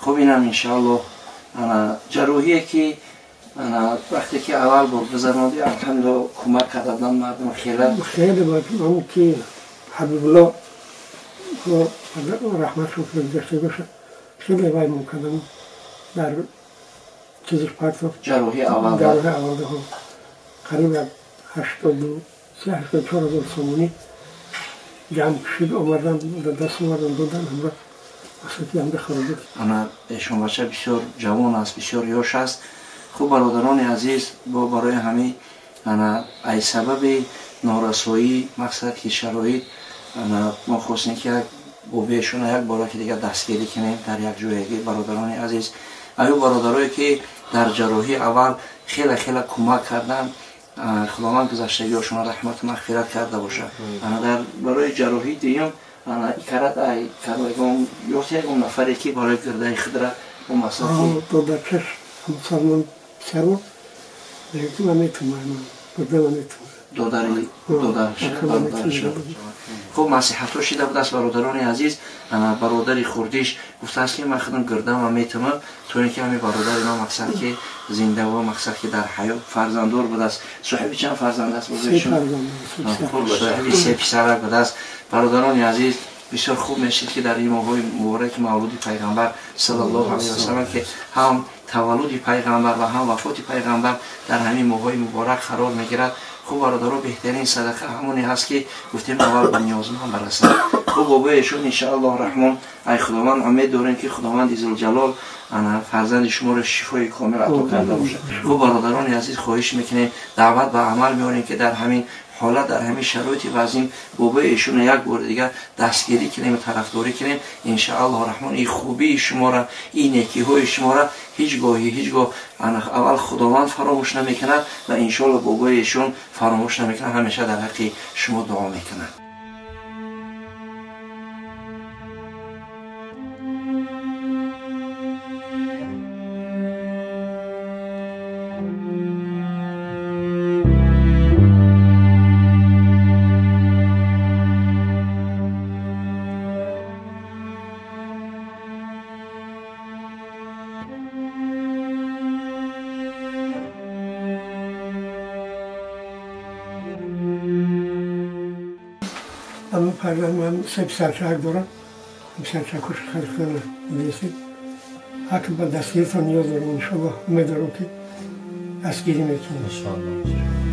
Хуб, инам иншааллоҳ ҷарроҳие ки вақте ки аввал бор гузарондӣ, алҳамдулиллоҳ, кӯмак кардан мардум хеле хеле ҳам ки Ҳабибулло раҳматшон гузашта бошад, хеле вай мекардам дар чизиш партоф. Ҷарроҳии аввал. Ҷарроҳии аввал қариб 83, 84 ҳазор сомонӣ ҷамъ шуд, омардан, даст овардан, додан ҳамро асоти ҳамда хароҷот. Ана эшонбача бисёр ҷавон аст, бисёр ёш аст. Хуб, бародарони азиз, бо барои ҳамин ана ай сабаби норасоӣ, мақсад ки шароит, ана мо хостем ки як бобиэшона як бора ки дигар дастгирӣ кунем дар як ҷоягӣ. Бародарони азиз, аю бародарое ки дар ҷарроҳии аввал хеле хеле кӯмак карданд, Худованд гузаштагиҳошона раҳмату мағфират карда бошад. Ана дар барои ҷарроҳии дуюм ана икарат ай ягон ё ягон нафаре ки барои гирдаи худра бо мақсад. Додарчаш мусалмон писару мегӯяд, ман метумам, гирда ман метумам. Додари додараш. Хуб, насиҳатҳо шида будааст, бародарони азиз. Бародари хурдиш гуфтааст, ки ман худам гирдама метумам, то ин ки ҳамин бародари ман мақсад ки зинда ва мақсад ки дар ҳаёт фарзанддор будааст. Соҳиби чанд фарзанд аст? Соҳиби се писарак будааст. Бародарони азиз, бисёр хуб мешид, ки дар ин моҳҳои мубораки мавлуди пайғамбар саллаллоҳу алайҳи васалам, ки ҳам таваллуди пайғамбар ва ҳам вафоти пайғамбар дар ҳамин моҳҳои муборак қарор мегирад. Хуб, бародаро, беҳтарин садақа ҳамоне ҳаст, ки гуфтем, аввал ба ниёзманд барасад. Хуб, бобои эшон, иншааллоҳ раҳмон, ай Худованд умед дорем, ки Худованди зулҷалол ана фарзанди шуморо шифои комил ато карда бошад. Хуб, бародарони азиз, хоҳиш мекунем, даъват ба амал меорем, ки дар ҳамин ҳолат, дар ҳамин шароити вазин бобои эшонро як бори дигар дастгирӣ кунем, тарафдорӣ кунем. Иншааллоҳ раҳмон, ин хубии шуморо, ин некиҳои шуморо ҳеҷ гоҳи ҳеҷ гоҳ аввал Худованд фаромӯш намекунад ва иншоалло бобои эшон фаромӯш намекунад, ҳамеша дар ҳаққи шумо дуо мекунад. Ама фарзанд ман се писарчаак дорам. Писарчакош хеле дидесед. Ҳакм ба дастгиритон ниёз дорам, иншоаллоҳ, умед дорам, ки дастгирӣ мекунем.